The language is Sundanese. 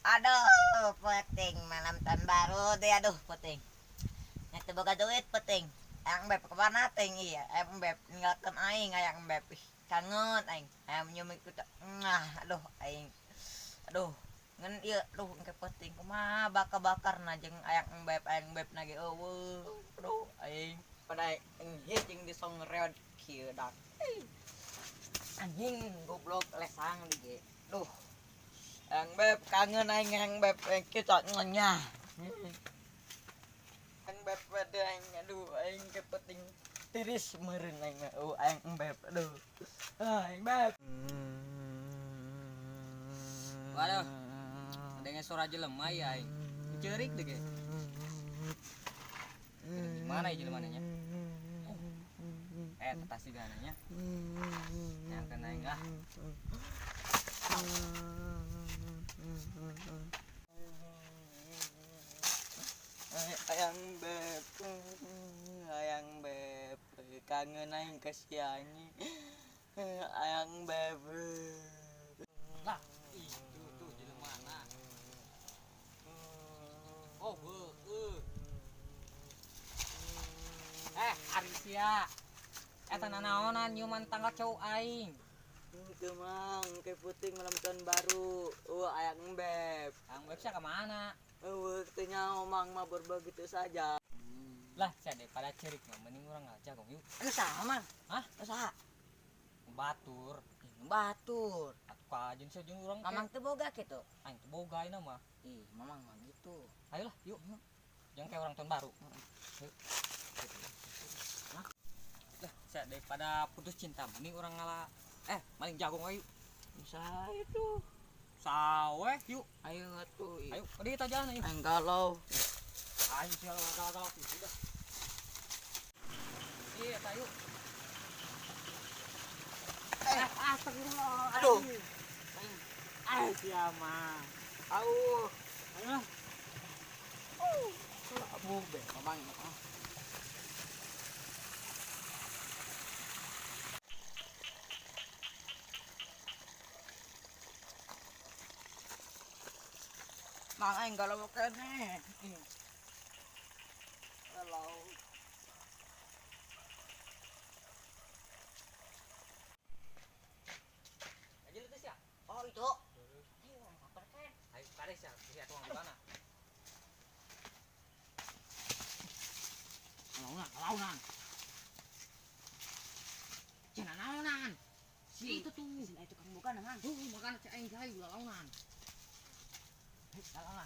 Aduh, penting malam tahun baru deh, aduh penting. Nya teu boga duit penting. Ayang beb kemana ting iya, ayang beb ninggalkeun aing ayang beb. Ih, kangen aing. Ayang nyium ikut. Nah, aduh aing. Aduh, ngan ieu aduh engke penting kumaha bakar-bakarna jeung ayang beb na ge eueuh. Aduh aing pada aing jeung disong reod kieu dak. Anjing goblok lesang di ge. Duh. Ayang beb kangen aing ayang beb kita ngenyah. Ayang beb pada aing aduh aing ke penting tiris meureun aing mah. Oh ayang beb aduh. Ayang beb. Waduh. Ada suara jelema ya aing. Ceurik deh ge. Gimana ya jelemana nya? Tetas juga nanya. Yang kena aing lah. Ayang beb, kangen aing kasihangi. Ayang beb. Lah, itu tuh jelemana. Oh, heueuh. Ari sia. Eta nanaonan nyuman tangga cowok aing. Itu mang, ke puting malam tahun baru. Ayang beb. Ayang beb sia kemana? Teu nyaho mang mah begitu saja. Lah, sia daripada cerik mah mending urang ngajak yuk. Anu saha mang? Hah? Anu saha? Batur. Ih, batur. Atuh kajeun sia jeung urang. Mamang teu boga kitu. Aing teu boga ayeuna mah. Ih, mamang mah gitu. Ayolah, yuk. Jangan kayak orang tahun baru. Yuk. Lah, sia daripada putus cinta mending urang ngalah maling jagung ayo. Bisa itu. Saweh yuk. Ayo atuh. Ayo, udah kita jalan ayo. Aing galau. Ayo sia galau-galau udah. Iya, ayo. Astagfirullah. Aduh. Ah, sia mah. Au. Ayo. Abu be, mamang. Mang aing galau keneh. Galau. Aja lu sia. Oh, itu. Ayo, kapan kan? Ayo, kare sia, sia tuang di mana? Launan, launan. Cenah naonan. Si itu tuh. Si itu kan bukan, Mang. Tuh, makan cek aing cai ulah launan. Launan.